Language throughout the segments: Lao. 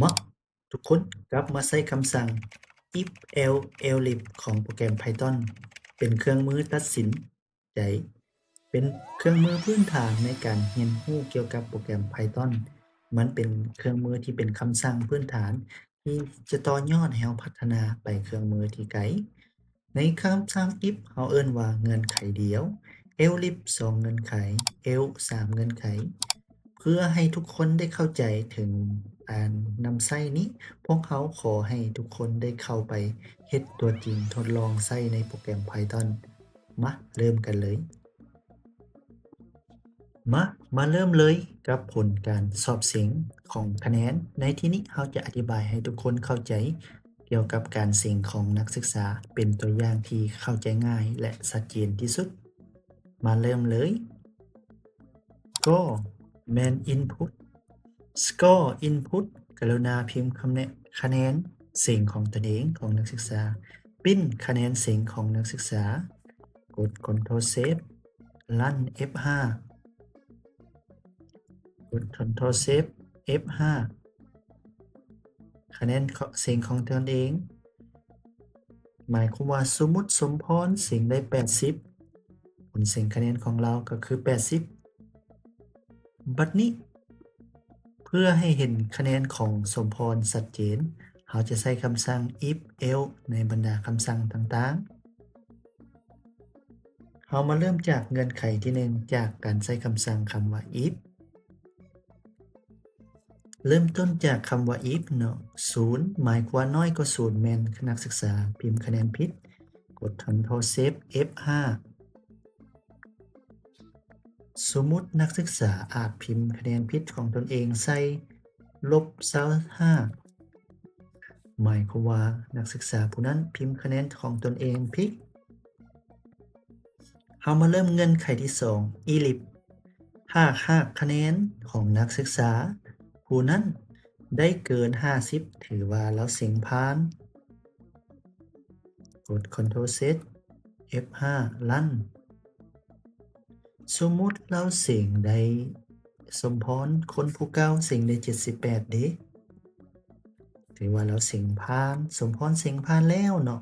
ມາ ທຸກຄົນກັບມາໃຊ້ຄຳສັ່ງ if else else if ຂອງໂປຣແກຣມ Python ເປັນເຄື່ອງມືຕັດສິນໃຈ, ເປັນເຄື່ອງມືພື້ນຖານໃນການຮຽນຮູ້ກ່ຽວກັບໂປຣແກຣມ Python. ມັນເປັນເຄື່ອງມືທີ່ເປັນຄຳສັ່ງພື້ນຖານ ທີ່ຈະຕໍ່ຍອດໃຫ້ເຮົາພັດທະນາໄປເຄື່ອງມືທີ່ໄກ. ໃນຄຳສັ່ງ if ເຮົາເອີ້ນວ່າເງື່ອນໄຂດຽວ, else if ສອງເງື່ອນໄຂ, else ສາມເງື່ອນໄຂ. ເພື່ອໃຫ້ທຸກຄົນໄດ້ເຂົ້າໃຈເຖິງການນຳໃຊ້ນີ້, ພວກເຮົາຂໍໃຫ້ທຸກຄົນໄດ້ເຂົ້າໄປເຮັດຕົວຈິງທົດລອງໃຊ້ໃນໂປຣແກຣມ Python. ມາເລີ່ມກັນເລີຍ. ມາ ມາເລີ່ມເລີຍກັບຜົນການສອບເສັງຂອງຄະແນນ. ໃນທີ່ນີ້ເຮົາຈະອະທິບາຍໃຫ້ທຸກຄົນເຂົ້າໃຈກ່ຽວກັບການເສັງຂອງນັກສຶກສາ ເປັນຕົວຢ່າງທີ່ເຂົ້າໃຈງ່າຍ ແລະ ຊັດເຈນທີ່ສຸດ. ມາເລີ່ມເລີຍ. Score ແມ່ນ input. Score input ກະລຸນາພິມຄຳແນ ຄະແນນເສັງຂອງຕົນເອງ ຂອງນັກສຶກສາ. Print ຄະແນນເສັງຂອງນັກສຶກສາ. ກົດ Ctrl Save, Run ເອັຟຫ້າ. ກົດ Ctrl Save ເອັຟຫ້າ. ຄະແນນເສັງຂອງຕົນເອງ ໝາຍຄວາມວ່າ ສົມມຸດສົມພອນເສັງໄດ້ແປດສິບ, ຜົນເສັງຄະແນນຂອງລາວກໍຄືແປດສິບ. ບັດນີ້ ເພື່ອໃຫ້ເຫັນຄະແນນຂອງສົມພອນຊັດເຈນ, ເຮົາຈະໃຊ້ຄຳສັ່ງ if else ໃນບັນດາຄຳສັ່ງຕ່າງໆ. ເຮົາມາເລີ່ມຈາກເງື່ອນໄຂທີໜຶ່ງ ຈາກການໃຊ້ຄຳສັ່ງຄຳວ່າ if. ເລີ່ມຕົ້ນຈາກຄຳວ່າ if ເນາະ, ສູນ ໝາຍຄວາມວ່ານ້ອຍກວ່າສູນ ແມ່ນນັກສຶກສາພິມຄະແນນຜິດ. ກົດ Ctrl Save ເອັຟຫ້າ. ສົມມຸດນັກສຶກສາອາດພິມຄະແນນຜິດຂອງຕົນເອງໃສ່ ລົບຊາວຫ້າ ໝາຍຄວາມວ່ານັກສຶກສາຜູ້ນັ້ນພິມຄະແນນຂອງຕົນເອງຜິດ. ເຮົາມາເລີ່ມເງື່ອນໄຂທີສອງ else if. ຖ້າຫາກຄະແນນຂອງນັກສຶກສາຜູ້ນັ້ນໄດ້ເກີນຫ້າສິບ ຖືວ່າລາວເສັງຜ່ານ. ກົດ Ctrl Z ເອັຟຫ້າ Run. ສົມມຸດລາວເສັງໄດ້ ສົມພອນຄົນຜູ້ເກົ່າເສັງໄດ້ເຈັດສິບແປດເດ ຖືວ່າລາວເສັງຜ່ານ, ສົມພອນເສັງຜ່ານແລ້ວເນາະ.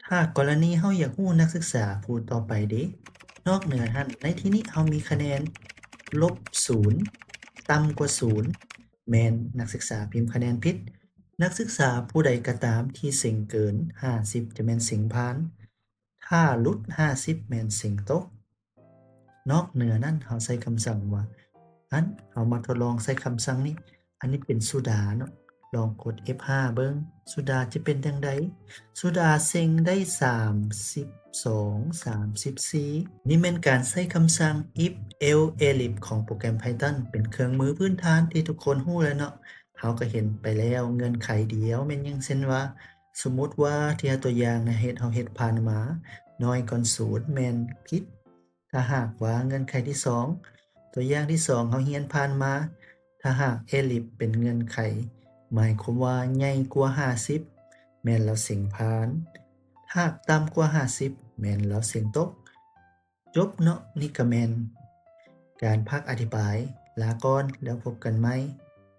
ຖ້າກໍລະນີເຮົາຢາກຮູ້ນັກສຶກສາຜູ້ຕໍ່ໄປເດ? ນອກເໜືອຫັ້ນ, ໃນທີ່ນີ້ເຮົາມີຄະແນນລົບສູນ ຕ່ຳກວ່າສູນ ແມ່ນນັກສຶກສາພິມຄະແນນຜິດ. ນັກສຶກສາຜູ້ໃດກໍຕາມທີ່ເສັງເກີນຫ້າສິບຈະແມ່ນເສັງຜ່ານ, ຖ້າຫຼຸດຫ້າສິບແມ່ນເສັງຕົກ. ນອກເໜືອນັ້ນເຮົາໃຊ້ຄຳສັ່ງວ່າ ອັນ ເຮົາມາທົດລອງໃຊ້ຄຳສັ່ງນີ້. ອັນນີ້ເປັນສຸດາເນາະ, ລອງກົດເອັຟຫ້າເບິ່ງ ສຸດາຈະເປັນຈັ່ງໃດ? ສຸດາເສັງໄດ້ສາມສິບສອງ ສາມສິບສີ່. ນີ້ແມ່ນການໃຊ້ຄຳສັ່ງ if else else if ຂອງໂປຣແກຣມ Python ເປັນເຄື່ອງມືພື້ນຖານທີ່ທຸກຄົນຮູ້ແລ້ວເນາະ. ເຮົາກໍເຫັນໄປແລ້ວເງື່ອນໄຂດຽວແມ່ນຫຍັງ, ເຊັ່ນວ່າ ສົມມຸດວ່າທີ່ເຮົາຕົວຢ່າງນະ ເຮັດ ເຮົາເຮັດຜ່ານມານ້ອຍກ່ອນສູນແມ່ນຜິດ. ຖ້າຫາກວ່າເງື່ອນໄຂທີສອງ ຕົວຢ່າງທີສອງເຮົາຮຽນຜ່ານມາ, ຖ້າຫາກ else if ເປັນເງື່ອນໄຂ ໝາຍຄວາມວ່າໃຫຍ່ກວ່າຫ້າສິບ ແມ່ນລາວເສັງຜ່ານ, ຫາກຕ່ຳກວ່າຫ້າສິບ ແມ່ນລາວເສັງຕົກ. ຈົບເນາະ, ນີ້ກໍແມ່ນການພາກອະທິບາຍ. ລາກ່ອນ ແລ້ວພົບກັນໃໝ່.